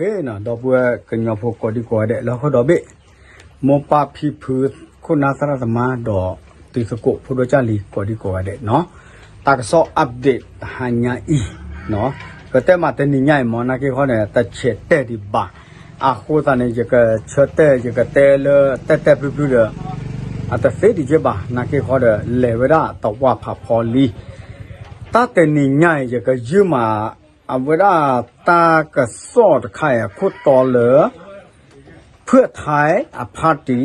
ဂ့ၤနီၤ ဒီပုၢ်ဝဲၢ်ကညီဖိကိးဒံကိးဂၤဒဲး လၢဟီၣ်ခိၣ်ဒီဘ့ၣ်, မိၢ်ပၢ်ဖံဖု ခိၣ်နၢ်သရၣ်သမါဒီး တံၤသကိးဖိဒိၣ်ကၢ်လံၤကိးဒံကိးဂၤဒဲးနီၤ, တၢ်ကစီၣ် update တဟါညါအံၤ, ကတဲမးတနံၤညါအံၤမ့ၢ်နာ်က့ခီန့ၣ် တဆဲးတဲာ်ဒံးဘၣ်, အဃိသတးန့ၣ် ယကဆၢတဲာ် ယကတဲလၢတဲတဲဖျုဖျုဒီး အတသ့ဒံးက့ဘၣ် နာ်က့ခီဒီး လဲၤဝဲဒၣ်တဝၢ်ဖးဖီလံ တၢ်တနံၤညါအံၤ ယကယုၢ်မး အဝဲဒၣ်တၢ်ကစီၣ်တခါအံၤ အခိၣ်တီလၢ ဖုၣ်ထဲအ party,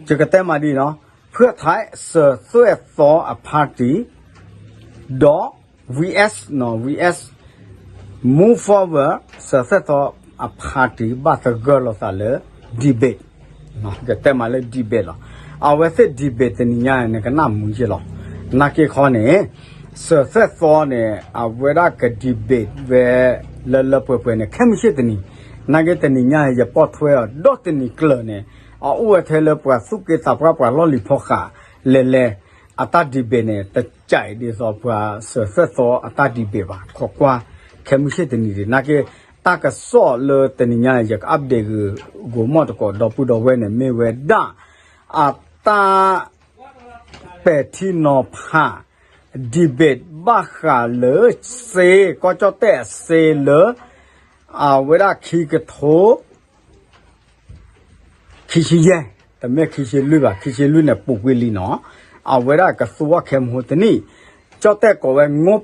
ယကတဲမးဒ်နီၤ, ဖုၣ်ထဲစၢၤသွဲၣ်သီအ party ဒီး V S နီၤ V S Move Forward စၢၤသွဲၣ်သီအ party ဘၣ်သဂၢၢ်လိာ်သးလၢ debate ကတဲမးလၢ debate လီၤ. အဝဲသ့ၣ် debate တနံၤညါန့ၣ် ကနၣ်မုာ်ယ့ၢ်လီၤ. နာ်က့ခီန့ၣ် စၢၤသွဲၣ်သီန့ၣ် အဝဲဒၣ်က debate ဝဲ လၢလၢပှဲၤပှဲၤန့ၣ် ခဲမုၢ်ဆ့ၣ်တနံၤ, နာ်က့တနံၤညါ ယပိာ်ထွဲအီၤ ဒီတနံၤကျၢၤန့ၣ် အအိၣ်ဝဲထဲလၢပှၤသူၣ်က့သးပှၢ် ပှၤလီၢ်လံၤဖီဃး လဲၤလဲၤ အတၢ် debate န့ၣ် တကးဒ်သိးပှၤစၢၤသွဲၣ်သီအတၢ် debate ဘၣ် ခိးကွၢ် ခဲမုၢ်ဆ့ၣ်တနံၤဒံး နာ်က့ တၢ်ကစီၣ်လၢတနံၤညါ ယက update ဂ့ၤဂီၤမီၣ်တကိး ဒီပုၢ်ဒီဝဲၢ်န့ၣ် မ့ၢ်ဝဲဒၣ် အတၢ် ပဲာ်ထံနီၤဖး debate ဘၣ်ဃးလၢစ့ ကီၢ်ကၠီၣ်တဲၣ်အစ့လၢ အဝဲဒၣ်ခံကထိ ခံဆံယဲၢ်, တမ့ၢ်ခံဆံလွံၢ်ဘၣ်, ခံဆံလွံၢ်န့ၣ် ပူၤကွံာ်လံနီၤ, အဝဲဒၣ်ကသူအီၤခဲမဟိတနံၣ်, ကၠီၣ်တဲၣ်ကိးဝဲ งบ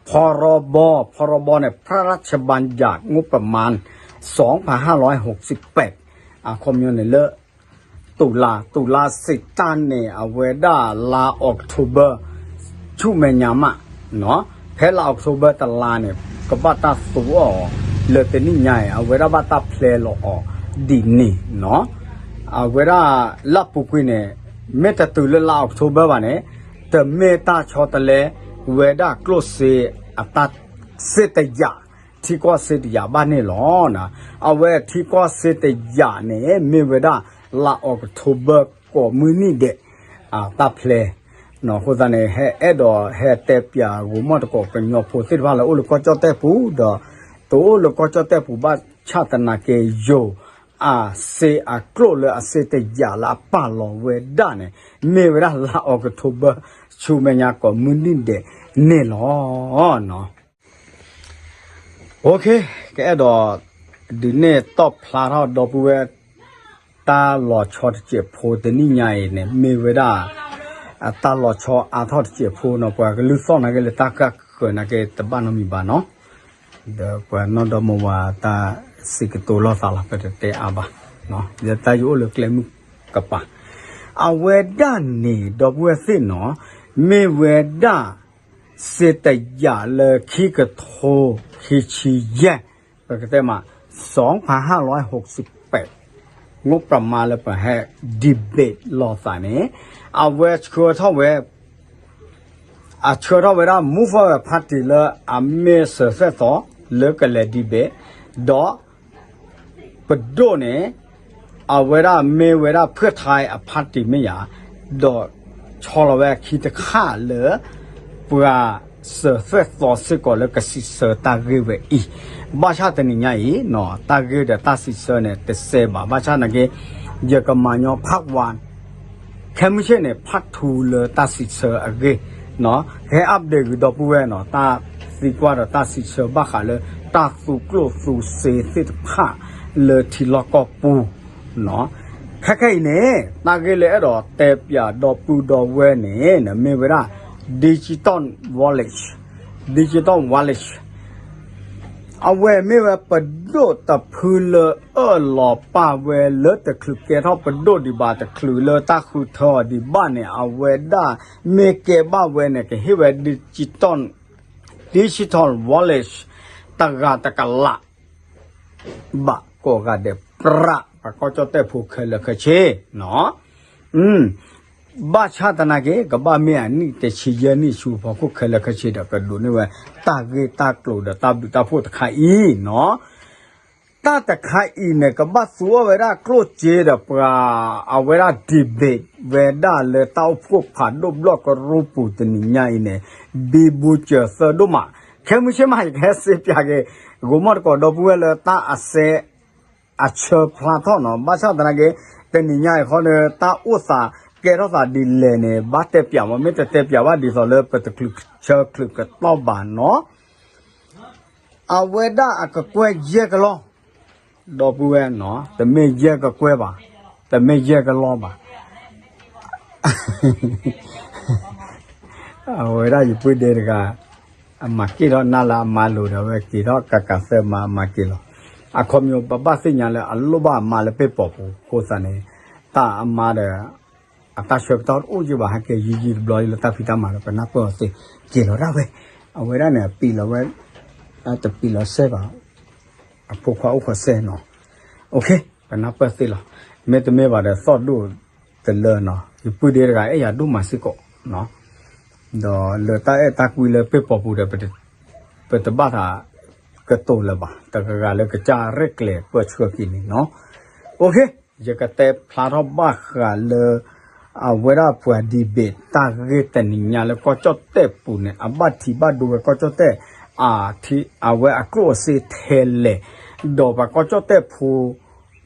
พรบ พรบ န့ၣ် พระราชบัญญัติงบประมาณ สองพันห้าร้อยหกสิบแปด အခီပညီန့ၣ်လၢ တုၤလါ, တုၤလါစံးတၢ်န့ၣ် အဝဲဒၣ်လါ October ဆူမဲာ်ညါမး, ဖဲလါ October တလါန့ၣ် ကဘၣ်တၢ်သူအီၤ လၢတနံၣ်ညါအံၤ အဝဲဒၣ်ဘၣ်တၢ်ဖျဲလီၤအီၤဒ်န့ၣ်နီၤ, အဝဲဒၣ်လၢပူၤကွံာ်န့ၣ် မ့ၢ်တတုၤလၢလါ October ဘၣ်န့ၣ် တမ့ၢ်တၢ်ဆီတလဲဝဲဒၣ်ကျိၣ်စ့အတၢ်စ့တယာ် ထံကီၢ်စ့တယာ်ဘၣ်န့ၣ်လီၤ. အဝဲထံကီၢ်စ့တယာ်န့ၣ် မ့ၢ်ဝဲဒၣ်လါ October ကိးမုၢ်နံၣ်ဒဲး တၢ်ဖျဲ အဃိသတးန့ၣ် ဟဲအဲၣ်ဒိးဟဲတဲပၠးဂိၤမီၣ်တကိးကညီဖိသ့ၣ်တဖၣ်လၢအိၣ်လၢကီၢ်ကၠီၣ်တဲၣ်ပူၤဒီး တအိၣ်လၢကီၢ်ကၠီၣ်တဲၣ်ပူၤဘၣ်ဆၣ်သနာ်က့ ယိၤအစ့အကျိၣ်လၢအစ့တယာ်လၢအပာ်လီၤဝဲဒၣ်န့ၣ် မ့ၢ်ဝဲဒၣ်လါ October ဆူမဲာ်ညါကိးမုၢ်နံၣ်ဒဲးန့ၣ်လီၤ. ကအဲၣ်ဒိး ဒုးနဲၣ်တီၣ်ဖျါထီၣ်ဒီပုၢ်ဝဲၢ် တၢ်လီၤဆီတစဲးဖိတနံၣ်ညါအံၤန့ၣ် မ့ၢ်ဝဲဒၣ် တၢ်လီၤဆီအါထီၣ်တစဲးဖိနီၤ, ပှၤကလုၢ်သီၣ်နာ်က့လၢတၢ်ကၢ်ဃၢၤနာ်က့တဘၣ်နီတမံၤဘၣ်နီၤ, ဒီးပှၤနီၢ်ဒီမါဝၤတၢ်စံးကတိၤလိာ်သးလီၤ ပတတဲအါဘၣ်, လၢတၢ်ယအိၣ်လၢကျဲမုၢ်ကပၤ, အဝဲဒၣ်န့ၣ် ဒီပုၢ်ဝဲၢ်သ့ၣ်နီၤ, မ့ၢ်ဝဲဒၣ် စ့တယာ်လၢခံကထိခံဆံယဲၢ်, ပကတဲမး สองพันห้าร้อยหกสิบแปด งบประมาณ လၢပှၤဟဲ debate လိာ်သးန့ၣ် အဝဲဆှၢထီၣ်ဝဲ အဆှၢထီၣ်ဝဲဒၣ် Move Forward Party လၢအမ့ၢ်စၢၤသွဲၣ်သီ လၢကလဲၤ debate ဒီး ပဒိၣ်န့ၣ် အဝဲဒၣ်မ့ၢ်ဝဲဒၣ်ဖုၣ်ထဲအ party မ့ၢ်ယၤ, ဒီးဆီလီၤဝဲအခံတခါလၢ ပှၤစၢၤသွဲၣ်သီစ့ၢ်ကီးလၢကစံးဆၢတၢ်ဂ့ၢ်ဝဲအံၤ, ဘၣ်ဆၣ်တနံၤညါအံၤ တၢ်ဂ့ၢ်ဒီးတၢ်စံးဆၢန့ၣ် တစဲးဘၣ်, ဘၣ်ဆၣ်နာ်က့ ယကမၤညီ part one ခဲမုၢ်ဆ့ၣ်န့ၣ် part two လၢတၢ်စံးဆၢအဂ့ၢ်, ကဟဲ update ဂ့ၤဒီပုၢ်ဝဲၢ်နီၤ, တၢ်သံကွၢ်ဒီးတၢ်စံးဆၢဘၣ်ဃးလၢ တၢ်သူကျိၣ်သူစ့သ့ၣ်တဖၣ်လၢထံလီၢ်ကီၢ်ပူၤ, ခဲခဲအံၤန့ၣ် တၢ်ဂ့ၢ်လၢအဲၣ်ဒိးတဲပၠးဒီပုၢ်ဒီဝဲၢ်န့ၣ် မ့ၢ်ဝဲဒၣ် digital wallet, digital wallet အဝဲမ့ၢ်ဝဲပဒိၣ်တဖုလၢအၢၣ်လီၤပာ်ဝဲလၢတချုးကဲထီၣ်ပဒိၣ်ဒံးဘၣ် တချုးလၢတၢ်ဃုထၢအီၤဒံးဘၣ်န့ၣ် အဝဲဒၣ်မ့ၢ်ကဲဘၣ်ဝဲန့ၣ် ကဟ့ၣ်ဝဲ digital, digital wallet တဂၤတကလး ဘၣ်ကိးဂၤဒဲးပြး ပှၤကီၢ်ကၠီၣ်တဲၣ်ဖိခဲလၢာ်ခဲဆ့နီၤ. ဘၣ်ဆၣ်သနာ်က့ ကဘၣ်မ့ၢ်အနံၣ်တဆံယဲၢ်နံၣ်ဆူ ဖီခိၣ်ခဲလၢာ်ခဲဆ့ဒီး ကဒိးန့ၢ်ဝဲတၢ်ဂ့ၢ်တၢ်ကျိၤဒီးတၢ်ဘျုးတၢ်ဖှိၣ်တခါအံၤနီၤ. တၢ်တခါအံၤန့ၣ် ကဘၣ်သူအီၤဝဲဒၣ်ကျိၣ်စ့ဒီးပှၤ အဝဲဒၣ် debate ဝဲဒၣ်လၢတၢ်အိၣ်ဖှိၣ်ဖးဒိၣ်ဘျီၣ်ကရူၢ်ပူၤတနံၤညါအံၤန့ၣ် ဘံဘူစၢၤသၢဒိၣ်မး, ခဲ ခဲမုၢ်ဆ့ၣ်မး ယကဟဲစ့ပၠးက့ၤ ဂိၤမီၢ်တကိးဒီပုၢ်ဝဲၢ်လၢတၢ်အစဲ အဆၢဖျါထီၣ်နီၤ. ဘၣ်ဆၣ်သနာ်က့ တနံၤညါအံၤဃီဒီး တၢ်အိၣ်သးကဲထီၣ်သးဒ်လဲၣ်န့ၣ် ဘၣ်တဲပၠးမး, မ့ၢ်တတဲပၠးဘၣ်ဒ်သိးလၢပတချုးဆၢချုးကတီၢ်ဘၣ်နီၤ. အဝဲဒၣ်အကကွဲၢ်ယဲၢ်ကလီၢ်, ဒီပုၢ်ဝဲၢ်နီၤ, တမ့ၢ်ယဲၢ်ကကွဲၢ်ဘၣ်, တမ့ၢ်ယဲၢ်ကလီၢ်ဘၣ်. အဝဲဒၣ်ယပုၢ်ဒ့တဂၤ အမၤက့ၤထီၣ်နၢ်လၢအမါလိၤဒီး အဝဲက့ၤထီၣ်ကကးသၢမါ အမၤက့ၤလီၤ. အခီပညီ ပဘၣ်သ့ၣ်ညါလၢအလိၣ်ဘၣ်အမါလၢပ့ၢ်ပိာ်ပူၤအဃိသတးန့ၣ် တၢ်အမါဒီး အတၢ်ဆၢကတီၢ်တအိၣ်က့ဘၣ် ဟဲက့ၤယံာ်ယံာ်တဘျီလၢတၢ်ဖံးတၢ်မၤဒီး ပနၢ်ပၢၢ်အီၤသ့ က့ၤလီၤဒၣ်ဝဲ. အဝဲဒၣ်န့ၣ် အပံၤလီၤဝဲ အတပံၤလီၤစဲဘၣ် အဖိခွါအိၣ်ခိးစဲနီၤ. ပနၢ်ပၢၢ်သ့လီၤ. မ့တမ့ၢ်ဘၣ်ဒီးသီၣ်ဒိၣ်တလၢနီၤ, ယပုၢ်ဒ့တဂၤအဲၣ်ယၤဒိၣ်မးစ့ၢ်ကီးနီၤ. ဒီးလၢတၢ်အဲၣ်တၢ်ကွံလၢပ့ၢ်ပိာ်ပူၤဒီး ပတဘၣ်သးကတိၤလၢၤဘၣ်, တဂၤဂၤလၢကစၢ်ရဲၣ်ကျဲၤပၢၢ်ဆှၢက့ၤန့ၣ်နီၤ. ယကတဲဖျါထီၣ်ဘၣ်ဃးလၢ အဝဲဒၣ်ပှၤ debate တၢ်ဂ့ၢ်တနံၤညါလၢကီၢ်ကၠီၣ်တဲၣ်ပူၤန့ၣ် အဘၣ်ထံးဘၣ်ဒိဝဲကီၢ်ကၠီၣ်တဲၣ် အဝဲအကျိၣ်အစ့ထဲလဲၣ်, ဒီးပှၤကီၢ်ကၠီၣ်တဲၣ်ဖိ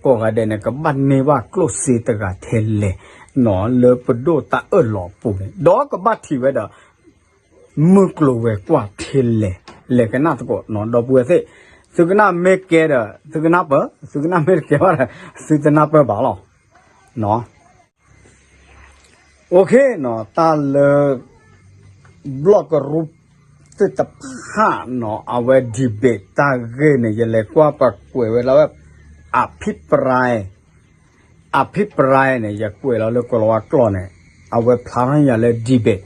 ကိးဂၤဒဲးန့ၣ် ကဘၣ်န့ၢ်ဘၣ်ကျိၣ်စ့တဂၤထဲလဲၣ်နီၤ လၢပဒိၣ်တၢ်အၢၣ်လီၤအပူၤန့ၣ် ဒီးကဘၣ်ထံးဝဲဒီး မုၢ်ကျိၤဝဲၤကွာ်ထဲလဲၣ်, လဲၤကနၣ်သကိးနီၤ ဒီပုၢ်ဝဲၢ်သ့ၣ်, သုကနၣ်မ့ၢ်ကဲဒီး သုကနၣ်ပၢၢ်, သုကနၣ်မ့ၢ်တကဲဘၣ်ဒီး သုတနၢ်ပၢၢ်ဘၣ်လီၤ. OK နီၤ တၢ်လၢ ဘျီၣ်ကရူၢ်သ့ၣ်တဖၣ်နီၤ အဝဲ debate တၢ်ဂ့ၢ်န့ၣ် ယလဲၤကွၢ်ပှၤကွဲးဝဲလၢဝဲ အဖံးပြဲ အဖံးပြဲန့ၣ် ယကွဲးလီၤလၢကလီၤဝါကျိာ်န့ၣ် အဝဲဖျါထီၣ်ယၤလၢ debate,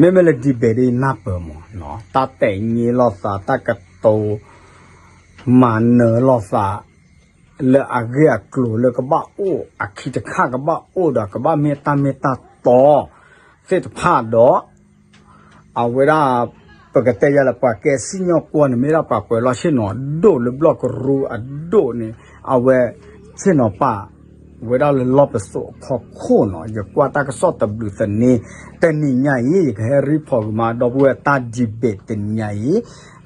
မ့မ့ၢ်လၢ debate ဒ်နၢ်ပၢၢ်မးနီၤ တၢ်တဲာ်ညံလိာ်သး တၢ်ကတိၤ မၤနၢၤလိာ်သး လၢအဂ့ၢ်အကျိၤလၢကဘၣ်အိၣ် အခံတခါကဘၣ်အိၣ်ဒီး ကဘၣ်မ့ၢ်တၢ်မ့ၢ်တၢ်တီသ့ၣ်တဖၣ်ဒီး အဝဲဒၣ် ပကတဲယၤလၢပှၤကဲစံၣ်ညီၣ်ကွီၢ်န့ၣ် မ့ၢ်ဒၣ်ပှၤကွဲးလီၢ်ဆ့ၣ်နီၤဒိၣ်လၢဘျီၣ်ကရူၢ်အဒိၣ်န့ၣ် အဝဲဆ့ၣ်နီၤပာ် ဝဲဒၣ်လၢလီၢ်ပစိာ်အဖီခိၣ်နီၤ ယကွၢ်တၢ်ကစီၣ်တဘျုးသန့ တနံၤညါအံၤ ယကဟဲ report က့ၤမး ဒီပုၢ်ဝဲၢ်တၢ် debate တနံၤညါ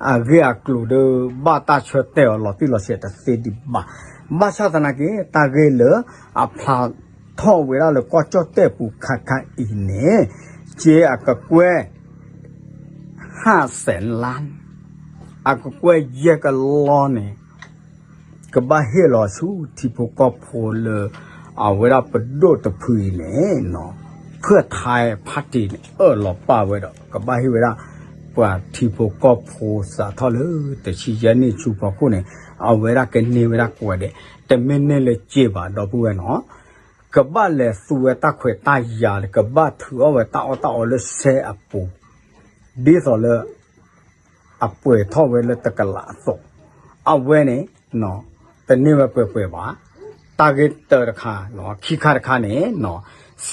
အံၤ အဂ့ၢ်အကျိၤဒီး ဘၣ်တၢ်ဆၢတဲာ်အီၤလီၤတံၢ်လီၤဆဲးတသ့ဒံးဘၣ်. ဘၣ်ဆၣ်သနာ်က့ တၢ်ဂ့ၢ်လၢအဖျါထီၣ်ဝဲဒၣ်လၢကီၢ်ကၠီၣ်တဲၣ်ပူၤခါခါအံၤန့ၣ် က့အကကွဲၢ် ဟၣ်စဲးလါ အကကွဲၢ်ယဲၢ်ကလီၢ်န့ၣ် ကဘၣ်ဟ့ၣ်လီၤဆူထံဖိကီၢ်ဖိလၢ အဝဲဒၣ်ပဒိၣ်တဖုအံၤန့ၣ်နီၤ ဖၢၣ်ထဲဖါတံၣ်န့ၣ် အၢၣ်လီၤပာ်ဝဲဒီး ကဘၣ်ဟ့ၣ်ဝဲဒၣ် ပှၤထံဖိကီၢ်ဖိစးထီၣ်လၢ တဆံယဲၢ်နံၣ်ဆူဖီခိၣ်န့ၣ် အဝဲဒၣ်ကန့ၢ်ဝဲဒၣ်ကိးဂၤဒဲး တမ့ၢ်န့ၢ်လၢစ့ဘၣ် ဒီပုၢ်ဝဲၢ်နီၤ ကဘၣ်လဲၤသူဝဲတၢ်ခွဲးတၢ်ယာ် ကဘၣ်ထုးအီၣ်ဝဲတၢ်အီၣ်တၢ်အီလၢစဲအပူၤ ဒ်သိးလၢ အပှဲၤထီၣ်ဝဲလၢတကလးအသိး, အဝဲန့ၣ် တန့ၢ်ဝဲပှဲၤပှဲၤဘၣ်. တၢ်ဂ့ၢ်တၢတခါ, ခံခါတခါန့ၣ်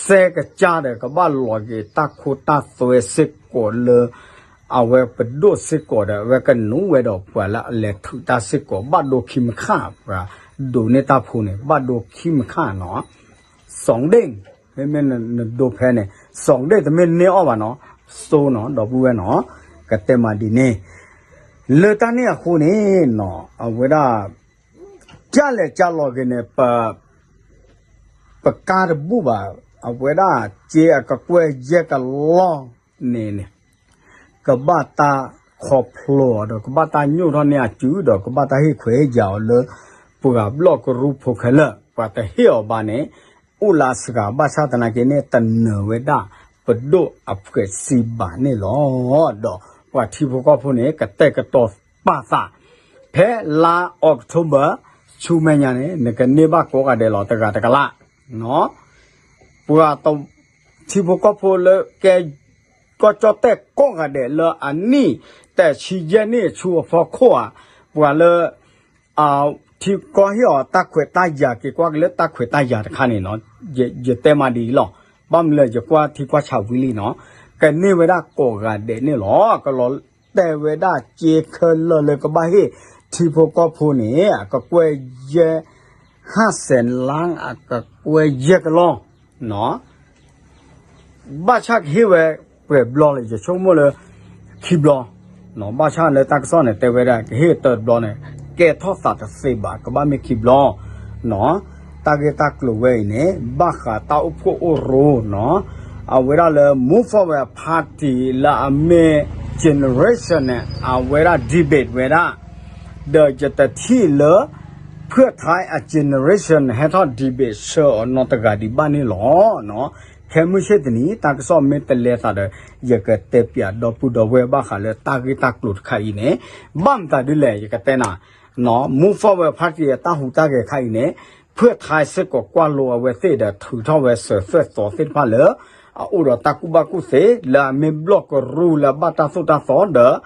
စဲကစၢ်ဒီးကဘၣ်လီၤက့ၤတၢ်ခိတၢ်သွဲစ့ၢ်ကီးလၢ အဝဲပဒိၣ်စ့ၢ်ကီးဒီး အဝဲကနုာ်ဝဲဒီးပှၤလၢအလဲၤထုးတၢ်စ့ၢ်ကီး ဘၣ်ဒိခံမခါ, ပှၤဒိးန့ၢ်တၢ်ဖိန့ၣ် ဘၣ်ဒိခံမခါနီၤ စီၤဒ့ၣ်, မ့မ့ၢ်နဒိဖဲန့ၣ် စီၤဒ့ၣ်တမ့ၢ်န့ၢ်အီၣ်ဘၣ်နီၤ, စိနီၤ ဒီပုၢ်ဝဲၢ်နီၤ, ကတဲမးဒ်န့ၣ်, လၢတၢ်န့ၣ်အဃိန့ၣ်နီၤ အဝဲဒၣ် ကၢ်လဲၤကၢ်လီၤက့ၤန့ၣ် ပ ပကါတဘူၣ်ဘၣ်, အဝဲဒၣ်စ့အကကွဲၢ်ယဲၢ်ကလီၢ်န့ၣ်န့ၣ် ကဘၣ်တၢ်ခီဖျိအီၤဒီး ကဘၣ်တၢ်ညိၣ်ထီၣ်န့ၢ်အစုဒီး ကဘၣ်တၢ်ဟ့ၣ်ခွဲးဟ့ၣ်ယာ်အီၤလၢ ပှၤဘျီၣ်ကရူၢ်ဖိခဲလၢာ်, ပှၤတဟ့ၣ်အီၤဘၣ်န့ၣ် အိၣ်လၢအစှၤဘၣ်ဆၣ်သနာ်က့န့ၣ် တနၢၤဝဲဒၣ်ပဒိၣ်အဖှဲးစံဘၣ်န့ၣ်လီၤ. ဒီးပှၤထံဖိကီၢ်ဖိန့ၣ် ကတဲာ်ကတီၤပာ်သး ဖဲလါ October ဆူမဲာ်ညါန့ၣ် နကန့ၢ်ဘၣ်ကိးဂၤဒဲးလီၤ တဂၤတကလး ပှၤထံဖိကီၢ်ဖိလၢကဲ ကီၢ်ကၠီၣ်တဲၣ်ကိးဂၤဒဲးလၢအနံၣ်တဆံယဲၢ်နံၣ်ဆူအဖီခိၣ်ဧါ, ပှၤလၢ ထံကီၢ်ဟ့ၣ်အီၤတၢ်ခွဲးတၢ်ယာ် က့ၤကွၢ်က့ၤလၢတၢ်ခွဲးတၢ်ယာ်တခါန့ၣ်နီၤ, ယတဲမးဒ်အံၤလီၤ. ဘၣ်မနုၤလဲၣ် ယကွၢ်ထံကွၢ်ဆးဝံၤလံနီၤ, ကန့ၢ်ဝဲဒၣ်ကိးဂၤဒဲးန့ၣ်လီၤ. ကလီၤတဲာ်ဝဲဒၣ်စ့ခဲလၢာ်လၢကဘၣ်ဟ့ၣ်ထံဖိကီၢ်ဖိန့ၣ် အကကွဲၢ်ယဲၢ် ဟၣ်စဲးလါ အကကွဲၢ်ယဲၢ်ကလီၢ် ဘၣ်ဆၣ်ကဟ့ၣ်ဝဲပှဲၤဘျီလဲၣ် ယဆိကမိၣ်လၢ ခံဘျီ ဘၣ်ဆၣ်လၢတၢ်ကစီၣ်န့ၣ် တဲဝဲဒၣ် ကဟ့ၣ်တဘျီန့ၣ် ကဲထီၣ်သးတသ့ဘၣ် ကဘၣ်မ့ၢ်ခံဘျီနီၤ. တၢ်ဂ့ၢ်တၢ်ကျိၤဝဲအံၤန့ၣ် ဘၣ်ဃးတၢ်အိၣ်ဖှိၣ်အိၣ်ရိနီၤ, အဝဲဒၣ်လၢ Move Forward Party လၢအမ့ၢ် generation န့ၣ် အဝဲဒၣ် debate ဝဲဒၣ် ဒီးယတထံၣ်လၢ ဖုၣ်ထါအ generation ဟဲထီၣ် debate ဆၢအီၤနီတဂၤဒံးဘၣ်န့ၣ်လီၤ. ခဲမုၢ်ဆ့ၣ်တနံၤ တၢ်ကစီၣ်မ့ၢ်တလဲၤသးဒီး ယကတဲပၠးဒီပုၢ်ဒီဝဲၢ်ဘၣ်ဃးလၢတၢ်ဂ့ၢ်တၢ်ကျိၤတခါအံၤန့ၣ် ဘၣ်မတၤဒ်လဲၣ် ယကတဲနၤ Move Forward Party အတၢ်ဟူးတၢ်ဂဲၤခါအံၤန့ၣ် ဖုၣ်ထါစ့ၢ်ကီးကွၢ်လိအဝဲသ့ၣ်ဒီး ထုးထီၣ်ဝဲစၢၤသွဲၣ်သီသ့ၣ်တဖၣ်လၢ အအိၣ်ဒီးတၢ်ကူၣ်ဘၣ်ကူၣ်သ့ လၢအမ့ၢ်ဘျီၣ်ကရူၢ်လၢအဘၣ်တၢ်သိၣ်တၢ်သီဒီး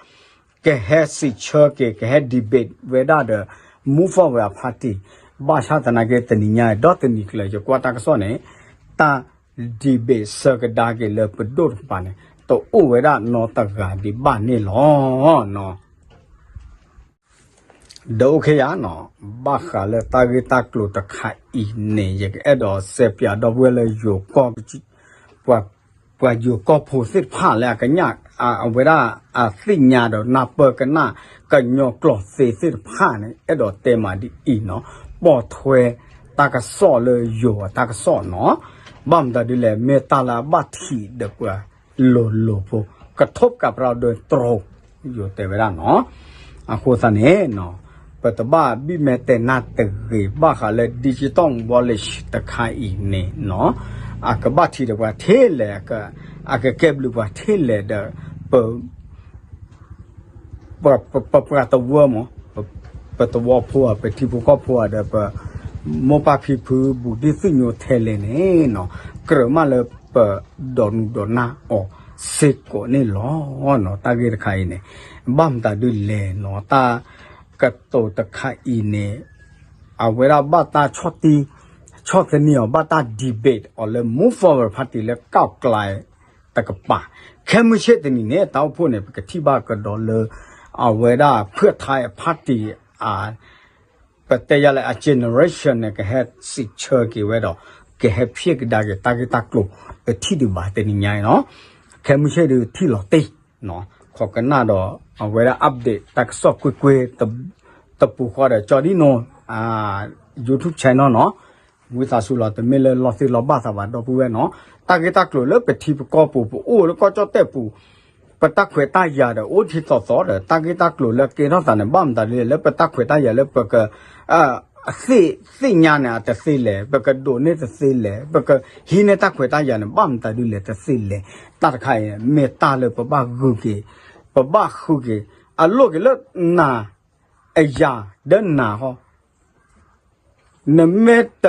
ကဟဲစံးဆၢက့ၤ ကဟဲ debate ဝဲဒၣ်ဒီး Move Forward Party ဘၣ်ဆၣ်သနာ်က့ တနံၤညါဒီးတနံၤကျၢၤ ယကွၢ်တၢ်ကစီၣ်န့ၣ် တၢ် debate ဆၢကဒါက့ၤလၢပဒိၣ်တကပၤန့ၣ် တအိၣ်ဝဲဒၣ်နီတဂၤဒံးဘၣ်န့ၣ်လီၤ. ဒီးအိၣ်ခ့ယၤနီၤ, ဘၣ်ဃးလၢတၢ်ဂ့ၢ်တၢ်ကျိၤတခါအံၤန့ၣ် ယကအဲၣ်ဒိးစဲးပၠးဒီပုၢ်ဝဲၢ်လၢယိၤကီၢ် ပှၤယိၤကီၢ်ဖိသ့ၣ်တဖၣ်လၢအကညး အဝဲဒၣ်အသ့ၣ်ညါဒီးနၢ်ပၢၢ်ကနၣ် ကညီကျိာ်သ့သ့ၣ်တဖၣ်န့ၣ် အဲၣ်ဒိးတဲမးဒ်အံၤနီၤ, ပိာ်ထွဲတၢ်ကစီၣ်လၢယိၤအတၢ်ကစီၣ်နီၤ, ဘၣ်မတၤဒ်လဲၣ် မ့ၢ်တၢ်လၢအဘၣ်ထံးဒီးပှၤလိၤလိၤဖိ ကထိးကးပြၢဒိတြိ ယိၤတဲဝဲဒၣ်နီၤ, အဃိသတးန့ၣ် ပတဘၣ်ဘံၣ်မဲာ်တဲာ်နၢ်တဂ့ၤ ဘၣ်ဃးလၢ digital wallet တခါအံၤန့ၣ်နီၤ, အကဘၣ်ထံးဒီးပှၤထဲလဲၣ်, အကကဲဘျုးပှၤထဲလဲၣ်ဒီး ပ ပပှၤတဝၢမး, ပသဝီဖိဧါ ပထံဖိကီၢ်ဖိဧါဒီး ပမိၢ်ပၢ်ဖံဖုဘူးဒံၣ်သ့ၣ်ညိထဲလဲၣ်န့ၣ်နီၤ, ကြၢးမးလၢပဒိးနုာ်ဒိးနၢ်အီၤစ့ၢ်ကီးန့ၣ်လီၤ. တၢ်ဂ့ၢ်တခါအံၤန့ၣ် ဘၣ်မတၤဒ်လဲၣ်နီၤ, တၢ်ကတိၤတခါအံၤန့ၣ် အဝဲဒၣ်ဘၣ်တၢ်ဆီၣ်တံၢ် ဆီၣ်သနံးအီၤ ဘၣ်တၢ် debate အီၤလၢ Move Forward Party လၢ ก้าวไกล တကပၤ, ခဲမုၢ်ဆ့ၣ်တနံၤန့ၣ် တၢ်အိၣ်ဖှိၣ်န့ၣ် ပကထံၣ်ဘၣ်ကဒီးလၢ အဝဲဒၣ်ဖုၣ်ထါအ party အ ပတဲယၤလၢအ generation န့ၣ် ကဟဲစံးဆၢက့ၤဝဲဒီး ကဟဲဖံးကဒါက့ၤတၢ်ဂ့ၢ်တၢ်ကျိၤ ပထံၣ်ဒံးဘၣ်တနံၤညါအံၤနီၤ, ခဲမုၢ်ဆ့ၣ်ဒုးထံၣ်လီၤတံၢ် ခိးကနၣ်ဒီး အဝဲဒၣ် update တၢ်ကစီၣ်ကွ့ၢ်ကွ့ၢ် တပူၤဃီဒီး ကၠီဒံၣ်နိ YouTube channel နီၤ, ဝံသးစူၤလီၤ တမ့ၢ်လၢလီၤသ့ၣ်လီၤဘၣ်သးဘၣ် ဒီပုၢ်ဝဲၢ်နီၤ, တၢ်ဂ့ၢ်တၢ်ကျိၤလၢပထံပကီၢ်ပူၤ ပအိၣ်လၢကီၢ်ကၠီၣ်တဲၣ်ပူၤ ပတၢ်ခွဲးတၢ်ယာ်ဒီး အိၣ်ထံသီသီဒီး တၢ်ဂ့ၢ်တၢ်ကျိၤလၢကဲထီၣ်သးန့ၣ် ဘၣ်မတၤဒ်လဲၣ် လၢပတၢ်ခွဲးတၢ်ယာ်လၢပက သ့ၣ်သ့ၣ်ညါန့ၣ် အတသ့လဲၣ်, ပကဒိးန့ၢ်တသ့လဲၣ်, ပကဟံးန့ၢ်တၢ်ခွဲးတၢ်ယာ်န့ၣ် ဘၣ်မတၤဒ်လဲၣ်တသ့လဲၣ်, တၢ်တခါအံၤ မ့ၢ်တၢ်လၢပဘၣ်ဂုာ်က့ၤ, ပဘၣ်ဃုက့ၤ, အလိၣ်က့ၤလၢနၤ အယၤ ဒီးနၤဃီ နမ့ၢ်တ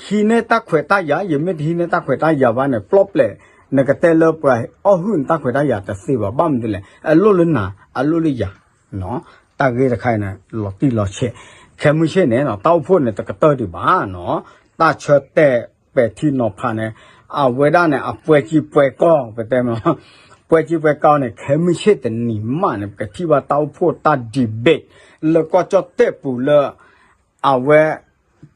ဟံးန့ၢ်တၢ်ခွဲးတၢ်ယာ် ယမ့ၢ်တဟံးန့ၢ်တၢ်ခွဲးတၢ်ယာ်ဘၣ်န့ၣ် ပျီပျဲၢ် နကတဲလၢပှၤအီၣ်ဟုၣ်နတၢ်ခွဲးတၢ်ယာ်တသ့ဘၣ်, ဘၣ်မနုၤလဲၣ် အလိၣ်လၢနၤ အလိၣ်လၢယၤ, တၢ်ဂ့ၢ်တခါအံၤန့ၣ် လီၤတံၢ်လီၤဆဲး, ခဲမုၢ်ဆ့ၣ်န့ၣ် တၢ်အိၣ်ဖှိၣ်န့ၣ် တကတၢၢ်ဒံးဘၣ်နီၤ, တၢ်ဆၢတဲာ်ပဲာ်ထံနီၤဖးန့ၣ် အဝဲဒၣ်န့ၣ် အပွဲကြီးပွဲကောင်း ပတဲမ့ၢ် ပွဲကြီးပွဲကောင်းန့ၣ် ခဲမုၢ်ဆ့ၣ်တနံၤမးန့ၣ် ပကထံၣ်ဘၣ်တၢ်အိၣ်ဖှိၣ်တၢ် debate လၢကီၢ်ကၠီၣ်တဲၣ်ပူၤလၢ အဝဲ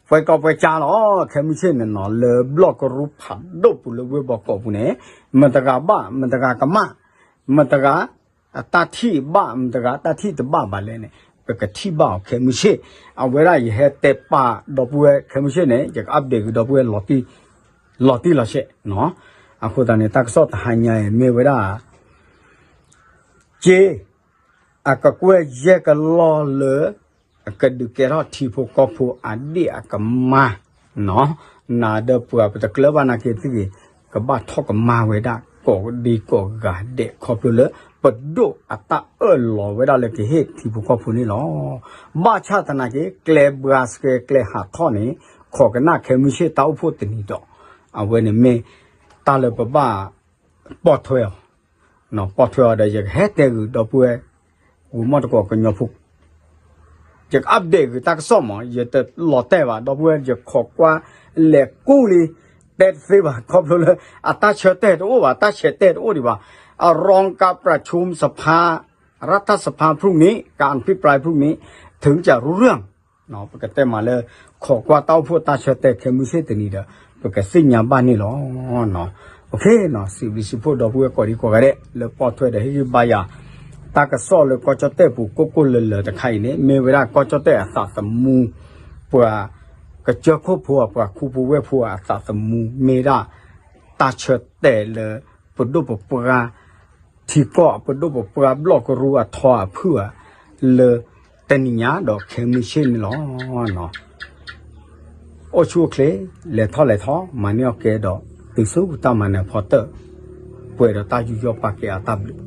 ပွဲကြီးပွဲကောင်းလီၤ, ခဲမုၢ်ဆ့ၣ်န့ၣ်နီၤ လၢဘျီၣ်ကရူၢ်ဖးဒိၣ်ပူၤလၢဝ့ၢ်ဘီကီးပူၤန့ၣ် မတၤတဂၤဘၣ် မတၤတဂၤကမၣ်, မတၤတဂၤ အတၢ်ထံၣ်ဘၣ် မတၤတဂၤတၢ်ထံၣ်တဘၣ်ဘၣ်လဲၣ်န့ၣ် ပကထံၣ်ဘၣ်အီၤခဲမုၢ်ဆ့ၣ်, အဝဲဒၣ်ယဟဲတဲပာ်ဒီပုၢ်ဝဲၢ်ခဲမုၢ်ဆ့ၣ်န့ၣ် ယက update က့ၤဒီပုၢ်ဝဲၢ် လီၤတံၢ်လီၤဆဲး, အဃိသတးန့ၣ် တၢ်ကစီၣ်တဟါညါအံၤ မ့ၢ်ဝဲဒၣ် က့ အကကွဲၢ်ယဲၢ်ကလီၢ်လၢ အကဒုးကဲထီၣ်ထံဖိကီၢ်ဖိအဒ့ၣ်အကမၢ်, နၤဒီးပှၤပတကျၢၤဘၣ်နာ်က့ၤသုဂ့ၤ, ကဘၣ်ထီၣ်ကမၢ်ဝဲဒၣ် ကိးဒံကိးဂၤဒဲး ခီဖျိလၢ ပဒိၣ်အတၢ်အၢၣ်လီၤဝဲဒၣ်လၢကဟ့ၣ်ထံဖိကီၢ်ဖိန့ၣ်လီၤ. ဘၣ်ဆၣ်သနာ်က့ ကျဲဘှါစှဲ ကျဲဟးထီၣ်န့ၣ် ခိးကနၣ်ခဲမုၢ်ဆ့ၣ်တၢ်အိၣ်ဖှိၣ်တနံၤဒီး အဝဲန့ၣ်မ့ၢ်တၢ်လၢပဘၣ် ပိာ်ထွဲအီၤ, ပိာ်ထွဲအီၤဒီး ယကဟဲတဲဂုာ်ဒီပုၢ်ဝဲၢ် ဂိၤမီၣ်တကိးကညီဖိ, ယက update ဂ့ၤတၢ်ကစီၣ်မး ယတလီၤတဲာ်ဘၣ် ဒီပုၢ်ဝဲၢ် ယခိးကွၢ်လဲၤကူလံ တဲတသ့ဘၣ် ခီဖျိလၢ အတၢ်ဆၢတဲာ်တအိၣ်ဘၣ် တၢ်ဆဲးတဲာ်တအိၣ်ဒံးဘၣ်, အ รองการประชุมสภา รัฐสภาพรุ่งนี้ การอภิปรายพรุ่งนี้ ถึงจะรู้เรื่อง ပကတဲမးလၢ ခိးကွၢ်တၢ်အိၣ်ဖှိၣ်တၢ်ဆၢတဲာ်ခဲမုၢ်ဆ့ၣ်တနံၤဒီး ပကသ့ၣ်ညါဘၣ်န့ၣ်လီၤ. စံးဘျုးစံးဖှိၣ်ဒီပုၢ်ဝဲၢ်ကိးဒံကိးဂၤဒဲး လၢပိာ်ထွဲဒီးဟ့ၣ်ဂံၢ်ဘါယၤ, တၢ်ကစီၣ်လၢကီၢ်ကၠီၣ်တဲၣ်ပူၤကိၢ်ကိၢ်လၢၤလၢၤတခါအံၤန့ၣ် မ့ၢ်ဝဲဒၣ်ကီၢ်ကၠီၣ်တဲၣ်အသးသမူ, ပှၤကစၢၢ်ခိၣ်ဖိ ပှၤခူဖိဝဲၢ်ဖိအသးသမူ မ့ၢ်ဒၣ် တၢ်ဆၢတဲာ်လၢ ပဒိၣ်ပပှၢ် ထံကီၢ် ပဒိၣ်ပပှၢ်ဘျီၣ်ကရူၢ်အထီအဖုၣ်ဧါ လၢတနံၤညါဒီးခဲမုၢ်ဆ့ၣ်န့ၣ်လီၤ. အိၣ်ဆူၣ်အိၣ်ချ့ လဲၤထီၣ်လဲၤထီ မၤန့ၢ်အီၣ်ကဲဒီး တုၤဆူတၢ်မၤနၢၤဖီတၢၣ် ပှဲၤဒီးတၢ်ယူးယီၣ်ပာ်ကဲအတၢ်ဘျုး